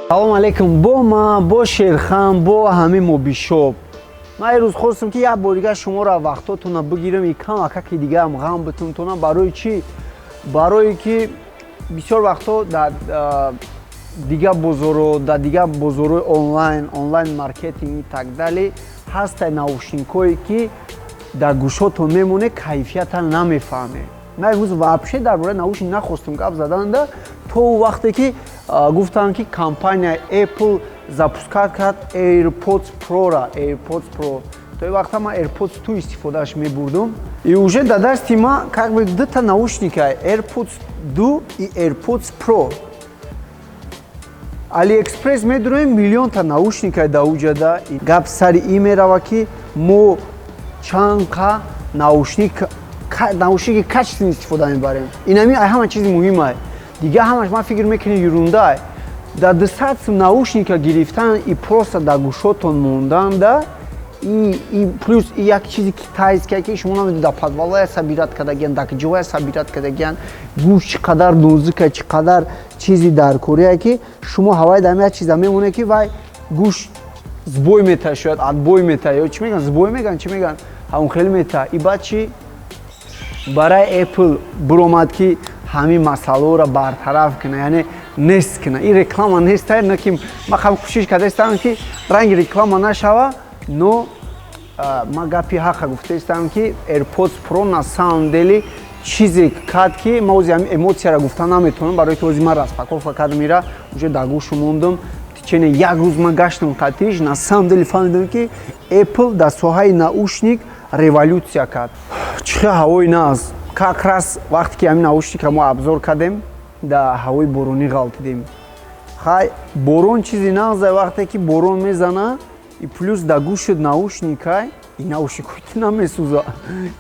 Салом алейкум, бо ма, бо Шерхан, бо ҳамин Мобишоп. Ман ирӯз хостам, ки як бор дига шуморо вақтотона бигирам и кам акаки дигаам ғам битунтонам. Барои чӣ? Барое ки бисёр вақтҳо дар дига бозоро, дар дига бозорҳои онлайн, онлайн маркетинг и так далее ҳастай наушникҳое, ки дар гӯшотон мемоне, кайфията намефаҳме. Ман имрӯз вообще дар бораи наушник нахостам гап заданда то вақте ки гуфтанд, ки компания Apple запускать кард AirPods Pro-ра. AirPods Pro, то вақта ман AirPods 2 истифодааш мебурдум, и уже дар дасти ма как бы дута наушника: AirPods 2 и AirPods Pro. AliExpress медуроем, миллионта наушника да уҷада. Гап сари ин мерава, ки мо чанд қа наушник, наушники качественный истифода мебарем. Инами ай ҳама чизи муҳимае. Дига ҳамаш ман фикр мекунем ерундае. Дар 200 сум наушника гирифтан и просто дар гӯшотон монданда и плюс и як чизи китайская, ки шумо намедонед, дар подвалая собирать кардагиян, дар ҷоя собирать кардагиян, гӯш чӣ қадар нозука, чӣ қадар чизи даркорие, ки шумо ҳаваи дар як чиза мемоне, ки вай гӯш сбой мета, шояд отбой мета, ё чӣ меган, сбой меган, чӣ меган, ҳамон хеле мета. И баъд чӣ барои Apple биромад, ки ҳамин масъалаҳоро бартараф кунад, яъне нест кунад. Ин реклама неста, на ки ман хам кӯшиш кардаистам, ки ранги реклама нашава, но ман гапи ҳақа гуфтаистам, ки AirPods Pro на самом деле чизе кард, ки ман ози ҳамин эмоцияро гуфта наметавонам, барое ки ози ман распаковка кардам, ира уже дар гӯшу мондам, течение як рӯз ман гаштам қатиш. На самом деле фаҳмидам, ки Apple дар соҳаи наушник революция кард. Чӣ хел ҳавои нағз! Как раз вақте ки ҳамин наушника мо обзор кардем, дар ҳавои боронӣ ғалтидем. Хай, борон чизи нағзе, вақте ки борон мезана и плюс дар гӯшат наушникай, и наушникҳои ту намесӯза.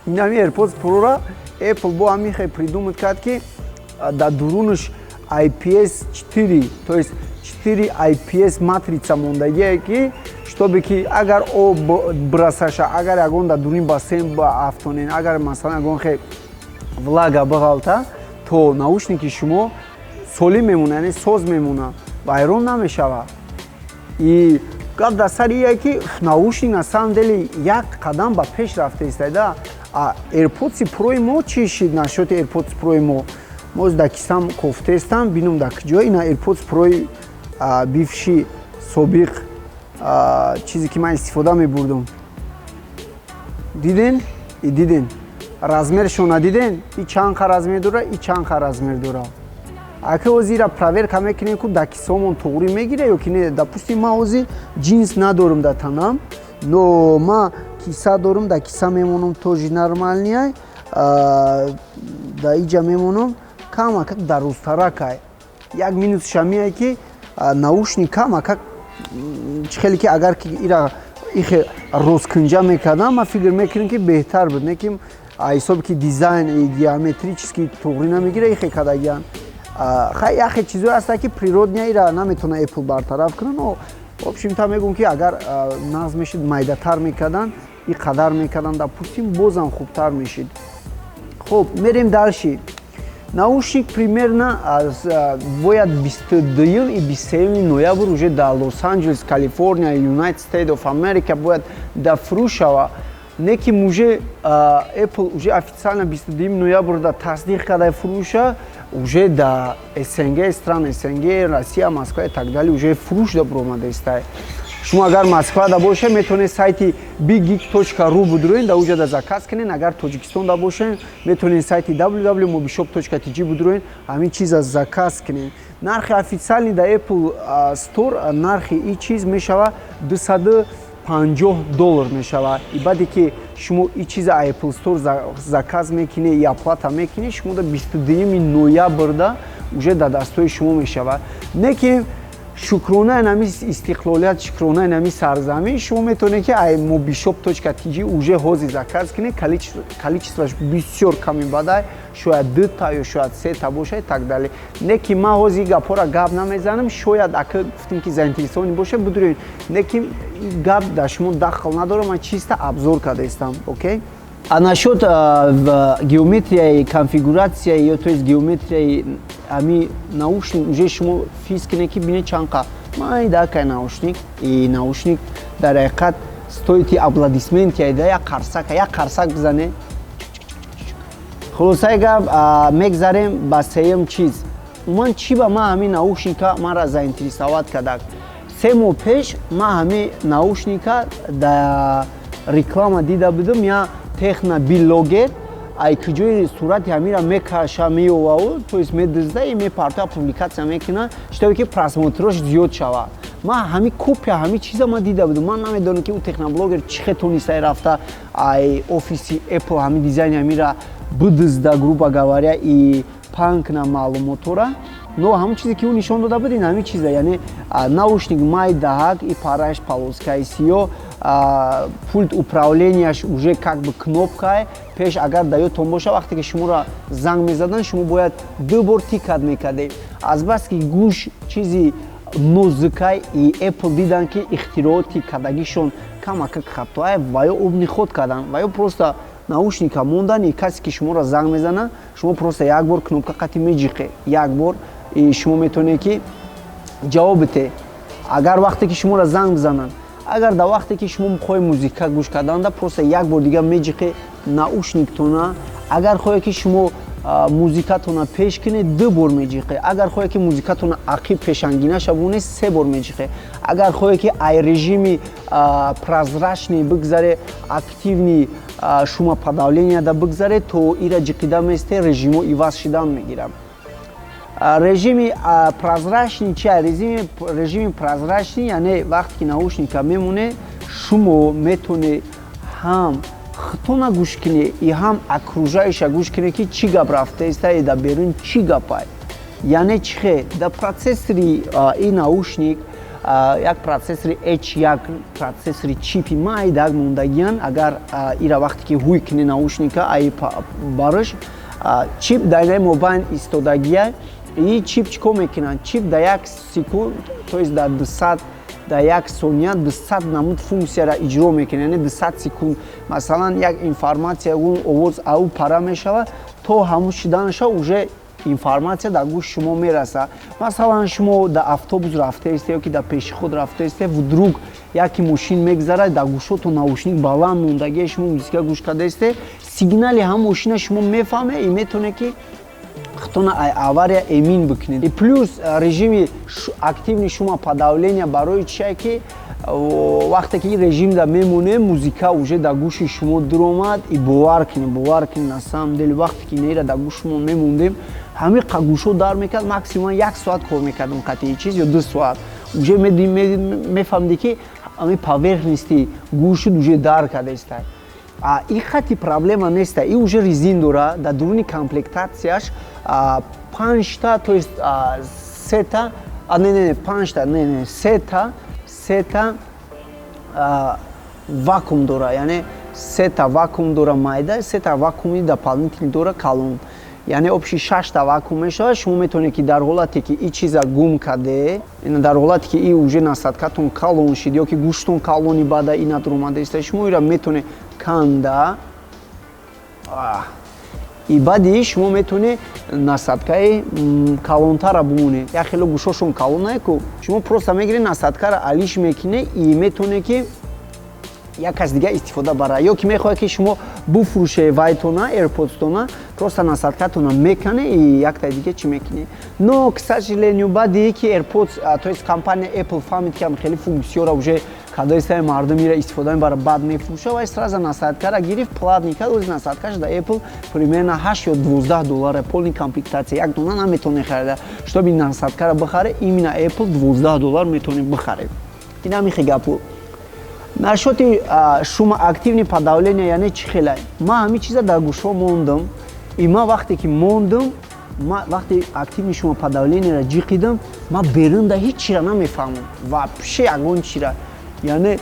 Инами AirPods Pro-ра Apple бо ҳамин хел придумать кард, ки дар дурунаш IPS 4, то есть 4 IPS матрица мондагие, ки чтобы ки агар об бирасаша, агар ягон дар дуруни бассейн афтонен, агар масалан ягон хел влага бағалта, то наушники шумо солим мемона, яъне соз мемона, вайрон намешавад. И гап дар сари ие, ки наушник на самом деле як қадам ба пеш рафта истода. А AirPods Pro мо чӣ шид? Насчёти AirPods Pro мо дар кисам кофтаестам, бинум дар куҷо ина AirPods Pro бивши собиқ, чизе ки ман истифода мебурдум. Диден и диден размершона, диден, и чанд қа размер дора, и чанд қа размер дора. Ака, озира проверка мекунем, ку дар кисомон туғрӣ мегире ё ки не. Допустим, ман ози ҷинс надорам дар танам, но ма киса дорам, дар киса мемонам, тоже нормальный, дар иҷа мемонам, камакак дарозтаракай. Як минусша меяй, ки наушник камакак чӣ хеле ки агар ки ира ихе росткунҷа мекардам, ман фикр мекунам, ки беҳтар буд, не ки ҳисоби ки дизайн геометрически туғрӣ намегира, ихе кардагиян. Хай, яхе чизое ҳаста, ки природный, ира наметавона Apple бартараф кунад, но в общем та мегӯм, ки агар нағз мешид, майдатар мекардан, и қадар мекардан, допустим, бозам хубтар мешид. Хуб, мерем дальше. Наушник примерно аз бояд 22 и 23 ноябр уже дар Лос Анҷелес, Калифорния, United States of America бояд дар фурӯш шава. Не ки уже Apple уже официально 22 ноябр да тасдиқ карда фурӯша, уже да СНГ стран, СНГ, Россия, Москва и так далее уже фурӯш да буромада истай. Шумо агар Москва да бошед, метавонед сайти biggeek.ru будуроед, да уҷа да заказ кунед. Агар Тоҷикистон да бошед, метавонед сайти www.mobishop.tj будуроед, ҳамин чиза заказ кунед. Нархи официальный да Apple Store, нархи ин чиз мешава 250 доллар мешава. И баъде ки шумо ин чиза Apple Store заказ мекунед и оплата мекунед, шумо да 22 ноябрда уже дар дастҳои шумо мешавад. Не ки шукронаи нами истиқлолият, шукронаи нами сарзамин, шумо метавонед, ки ай mobishop.tj уже ҳозир заказ кунед. Количествоаш бисёр ками бадай, шояд дута ё шояд сета бошад и так далее. Не ки ман ҳозир гапҳоро гап намезанам, шояд ака гуфтем, ки заинтересованный бошад, бидуред. Не ки гап дар шумо дахл надорам, ман чисто обзор кардаистам. Окей. А насчет геометрияи конфигуратсияи ё, то есть, геометрияи ами наушник, уже шумо фикр кунед, ки бинед, чанқа майдакай наушник. И наушник дар ҳақиқат стоит аплодисменти айда. Як қарсака, як қарсак бизане. Хулосаи гап, мегзарем ба сеюм чиз. Умуман, чӣ ба ман ҳамин наушника манра заинтересовать кардак? 3 моҳ пеш ман ҳамин наушника да реклама дида будам. Я техноблогер ай куҷои сурати ҳамира мекаша, меёвау, то есть медизда и мепарта, публикация мекуна, чтобы ки просмотрош зиёд шавад. Ман ҳами копия ҳами чиза ман дида будам. Ман намедонам, ки ӯ техноблогер чӣ хел тонистай рафта ай офиси Apple ҳами дизайни ҳамира бидизда, грубо говоря, и панкна маълумотора. Но ҳамон чизе, ки ӯ нишон дода буд, ин ҳамин чиза, яъне наушник майдаҳак и параш полоскаи сиё, пульт управленияш уже как бы кнопкае. Пеш, агар да ёдтон боша, вақте ки шуморо занг мезадан, шумо бояд ду бор тикать мекардед, азбаски гӯш чизи нозукай. И Apple дидан, ки ихтирооти кардагишон камакак хатоае, ва ё умный ход кардан, ва ё просто наушника мондан. И касе, ки шуморо занг мезана, шумо просто як бор кнопка қати меҷиқе, як бор, и шумо метавонед, ки ҷавоб бите, агар вақте ки шуморо занг бизананд. Агар дар вақте ки шумо хоҳед музика гӯш карданда, просто як бор дига меҷиқе наушниктона. Агар хоҳед, ки шумо музикатона пеш кунед, ду бор меҷиқе. Агар хоҳед, ки музикатона ақиб пешангина шавоне, се бор меҷиқе. Агар хоҳед, ки ай режими прозрачный бигзаре, активный шумоподавленияда бигзаре, то ира ҷиқида месте, режимо иваз шидан мегирам. Режими прозрачный чи? Режими прозрачный, яъне вақте ки наушника мемоне, шумо метавонед ҳам худтона гӯш кунед и ҳам окружающая гӯш кунед, ки чӣ гап рафтаиста и дар берун чӣ гапай. Яъне чӣ хел? Дар процессори ин наушник як процессори H1, процессори чипи майдак мондагиян. Агар ира вақте ки ҳуй кунед наушника, ай барош чип дар инаи мобайн истодагия. И чип чӣ кор мекунад? Чип дар як секунд, то есть дар 200, дар як сония 200 намуд функсияро иҷро мекунад, яъне 200 секунд. Масалан, як информатсия, он овоз ау пара мешавад, то ҳамун шиданаша уже информатсия дар гӯши шумо мерасад. Масалан, шумо дар автобус рафтаисте ё ки дар пешиход рафтаисте, вдруг яке мошин мегзарад, дар гӯшотон наушник баланд мондагие, шумо музика гӯш кардаисте, сигнали ҳам мошина шумо мефаҳме и метавонед, ки худтона ай авария эмин бикунед. И плюс режими активный шумоподавления барои чие? Ки вақте ки режимда мемоне, музика уже дар гӯши шумо дуромад. И бовар кунед, бовар кунед, на самом деле, вақте ки неира дар гӯши шумо мемондем, ҳамин гӯшо дар мекард. Максимум як соат кор мекардам қатъи чиз ё 2 соат, уже мефаҳмиди, ки ҳамин поверхности гӯшуд уже дар кардаистай. И хати проблема неста, и уже резин дора. Дар дуруни комплектатсияш панҷта, то есть сета, не, не, панҷта, не, не, сета вакуум дора, яъне сета вакуум дора майда, сета вакууми дополнительный дора калон, яъне общий шашта вакуум мешавад. Шумо метавонед, ки дар ҳолате ки и чиза гум карде, дар ҳолате ки и уже насадкатон калон шид ё ки гӯштон калони баъда ина дуромада иста, шумо ира метавонед канда и баъди шумо метавонед насадкаи калонтара бимонед. Як хело гӯшошон калонае ку, шумо просто мегиред, насадкара алиш мекунед и метавонед, ки як кас дига истифода бара. Ё ки мехоҳед, ки шумо буфурӯше вайтона, AirPods-тона, просто насадкатона мекане и яктай дига чӣ мекунӣ. Но, к сожалению, баъди ки AirPods, то есть компания Apple фаҳмид, ки хеле функсияро уже кадоистаи мардум ира истифода мебара, баъд мефурӯша, вай сразу насадкара гирифт, платный кард. Ози насадкаш да Apple примерно 8 ё 12 доллара, полный комплектация. Як дона наметавонед харида. Чтобы насадкара бихаре, именно Apple 12 доллар метавонед бихаред. Ин ҳамихе гапу. Насчёти шума активный подавление, яъне чӣ хелай? Ман ҳамин чиза дар гӯшҳо мондам. И ман вақте ки мондам, ман вақте активный шумоподавлениеро ҷиқидам, ман берунда ҳеҷ чира намефаҳмам, вообще ягон чира. Яъне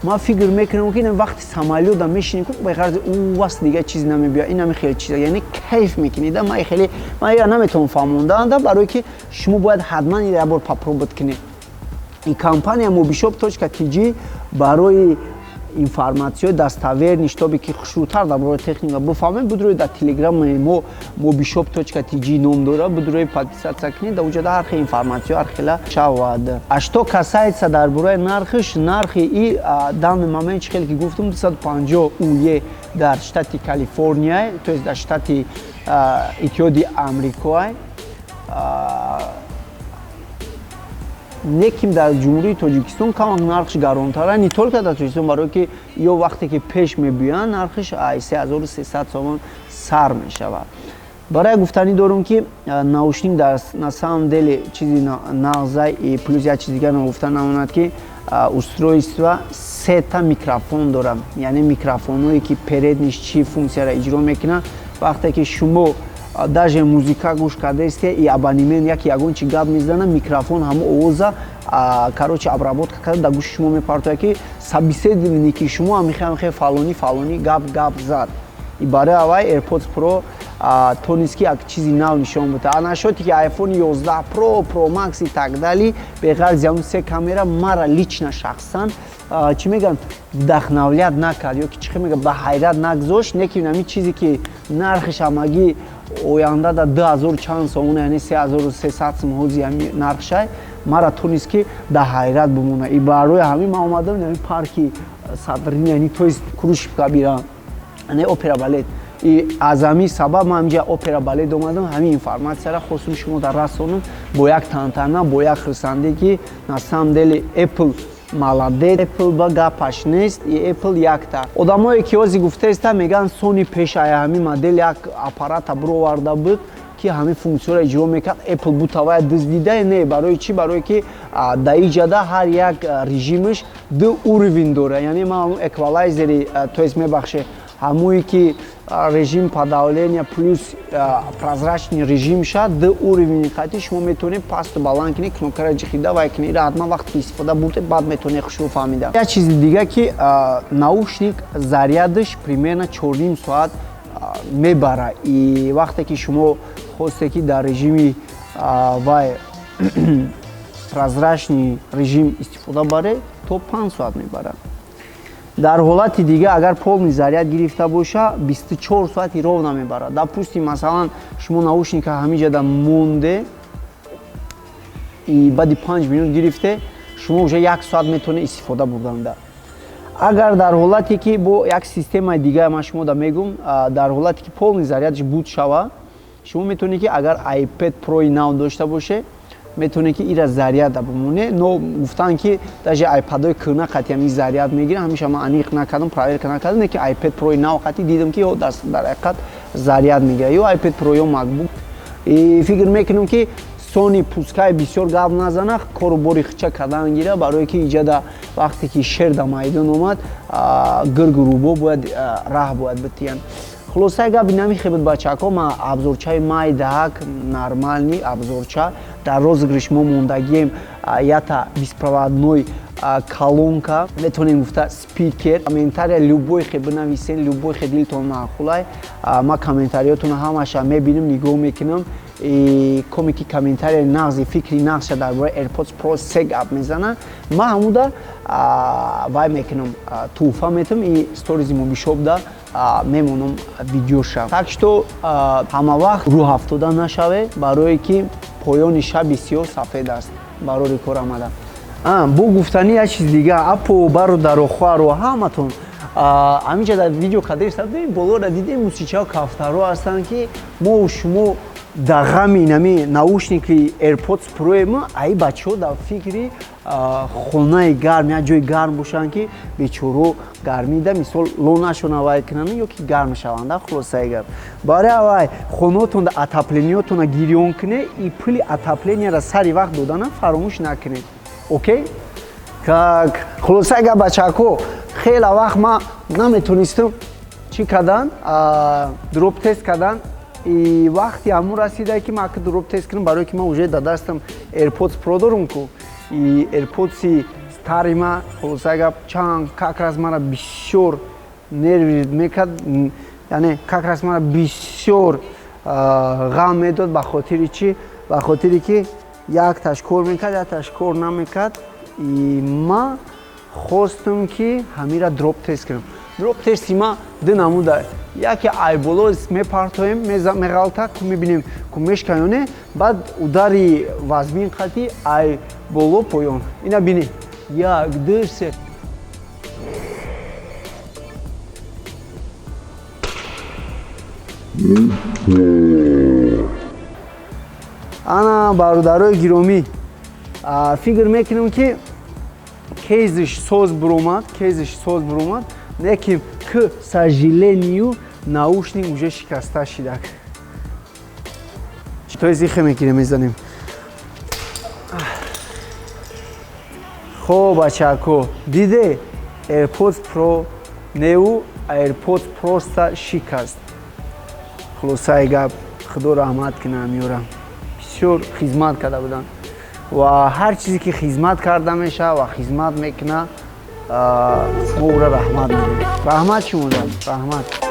ман фикр мекунам, ки вақти самолёта мешинем, беғарзи ӯ васт дига чиз намебиёд. Ин ҳами хеле чиза, яъне кайф мекунед. Ман хеле, ман ира наметавонам фаҳмондаанда, барое ки шумо бояд ҳатман як бор попробовать кунед. И компания mobishop.tj барои Информатсияи достоверный, чтобы ки хушрӯтар дар бораи техника бифаҳмед, бидуроед дар телеграми мо, mobishop.tg ном дорад, бидуроед, подписаться кунед. Дар уҷода ҳар хел информатсиё ҳар хела шавад. А что касается дар бораи нархиш, нархи и данный момент, чӣ хеле ки гуфтам, 250 UE дар штати Калифорния, то есть дар штати Иттиҳоди Амрикоа. Неким дар Ҷумҳурии Тоҷикистон камак нархш гаронтара, не только дар Тоҷикистон, барое ки ё вақте ки пеш мебиёянд, нархиш 3300 сомон сар мешавад. Барои гуфтанӣ дорум, ки наушник дар на самом деле чизи нағза. И плюс як чиз дигар гуфта намонад, ки устройство сета микрофон дорад, яъне микрофонҳое ки передний ш чӣ функсияро иҷро мекунад: вақте ки шумо даже музыка гӯш кардаисте и абонемент яки ягон чи гап мезана, микрофон ҳамо овоза, короче, обработка карда, дар гӯши шумо мепартояд, ки собеседник и шумо ҳамихе, ҳамихе, фалонӣ, фалонӣ гап зад. И барои аввай AirPods Pro тонист, ки як чизи нав нишон буда. А насчёт е ки iPhone 11 Pro, Pro Max и так далее, беғарзи ҳамн се камера, мара лично, шахсан, чӣ мегӯянд, вдохновлять накард ё ки чӣ мегӯянд, ба ҳайрат нагузошт. Не ки ҳамин чизе ки нархиш ҳамагӣ оянда дар 2000 чанд сомон, яъне 3300 сом ҳози ҳами нархшай, мара тонист, ки дар ҳайрат бимона. И барои ҳамин ман омадам ҳамин парки Садрин, яъне, то есть Курушка бира, яъне опера балет. И аз ҳамин сабаб ман ҳаминҷа опера балет омадам, ҳамин информатсияро хостум шумо дар расонам бо як тантана, бо як хурсандӣ, ки на самом деле Apple молодец, Apple ба гапаш нест. И Apple якта одамое ки ҳози гуфтаиста, мегӯянд, Sony пеш ая ҳамин модел як аппарата бироварда буд, ки ҳамин функсияро иҷро мекард, Apple бутавая дуздида. Не, барои чӣ? Барое ки дар иҷада ҳар як режимаш ду уровень дорад, яъне ман ҳамун эквалайзер и, то есть, мебахше, ҳамое ки режим подавления плюс прозрачный режим ша, ду уровень қати шумо метавонед пасту баланд кунед, кнопка ра ҷихида вай кунед. Ира ҳатман вақте ки истифода бурдед, баъд метавонед хушрӯ фаҳмида. Як чизи дига, ки наушник зарядаш примерно 4,5 соат мебара. И вақте ки шумо хосте, ки дар режими вай прозрачный режим истифода баред, то 5 соат мебарад. Дар ҳолати дига, агар полный заряд гирифта боша, 24 соати ровно мебарад. Допустим, масалан, шумо наушника ҳамиҷада монде и баъди 5 минут гирифте, шумо уже як соат метавонед истифода бурданда. Агар дар ҳолате ки бо як системаи дига ман шумо да мегум, дар ҳолате ки полный заряд ш буд шава, шумо метавонед, ки агар iPad Pro нав дошта боше, метавонед, ки ира заряда бимоне. Но гуфтанд, ки даже iPad ҳои кӯҳна қатӣ ҳами заряд мегирад. Ҳамеша ман аниқ накардам, проверка накардам, не ки iPad Pro нав қатӣ дидам, ки дар ҳақиқат заряд мегирад, ё iPad Pro, ё MacBook. И фикр мекунам, ки Sony пускай бисёр гап назана, кору бори хича кардан гира, барое ки иҷада вақте ки шер да майдон омад, гиргу рӯбо бояд раҳ бояд битиянд. Хулосаи гап инами буд, бачаҳако. Ма обзор чаи майдаак, нормальный обзор ча. Дар розыгрыш мо мондагием ята беспроводной колонка, метавонем гуфта спикер. Комментария любой хе бинависен, любой хе дилтон маъқулай, ма комментариётонро ҳамаша мебинам, нигоҳ мекунам. Коме ки комментарияи нағзи, фикри нағзша дар бораи AirPods Pro се гап мезана, ма ҳамуда вай мекунам, тӯҳфа метам и сторизи мобишопда мемонам видеоша. Так что ҳама вақт рӯҳафтода нашаве, барое ки поёни шаби сиёҳ сафед аст. Барори кор омада. Бо гуфтани як чиз дига, апо, бародаро, хоҳаро, ҳаматон, ҳаминҷа дар видео кадр болора дидем, мусичаҳо, кафтарҳо ҳастанд, ки мо шумо дар ғами инами наушники AirPods Pro мо, аи бачаҳо дар фикри хонаи гарм, як ҷои гарм бошанд, ки бечоро гармида, мисол, лонашона вай кунанд ё ки гарм шаванда. Хулосаи гап, барои авай хонаотонда отопление ётона гирён кунед и пули отопление ра сари вақт додана фаромӯш накунед. Окей, как хулосаи гап, бачаҳако, хеле вақт ман наметонистам чӣ кардан, дроп тест кардан. И вақти ҳамун расида, ки ман дроп тест кунам, барое ки ман уже дар дастам AirPods Pro дорум ку. И AirPods старый ма, хулосаи гап, чанд как раз мара бисёр нервы мекард, яъне как раз мара бисёр ғам медод. Ба хотири чӣ? Ба хотире ки якташ кор мекард, якташ кор намекард. И ма Хостам, ки ҳамира дроп тест кунам. Дроп тести ма ду намуда: яке айболо мепартоем, меғалта, ку мебинем, ку мешка ё не. Баъд удари вазмин қати ай боло поён. Ина бинем: як, ду, се. Ана, бародарои гиромӣ, фикр мекунам, ки кейзиш соз буромад, кейзиш соз буромад, лекин, к сожалению, наушник уже шикаста шидак. То есть ихе мекунем, мезанем. Хоб, бачако, диде, AirPods Pro неу, AirPods просто шикаст. Хулосаи гап, худо раҳмат кунам, ёрам бисёр хизмат карда буданд ва ҳар чизе ки хизмат карда мешавад ва хизмат мекунад, мо ӯра раҳмат мегӯем. Раҳмат шумода, раҳмат.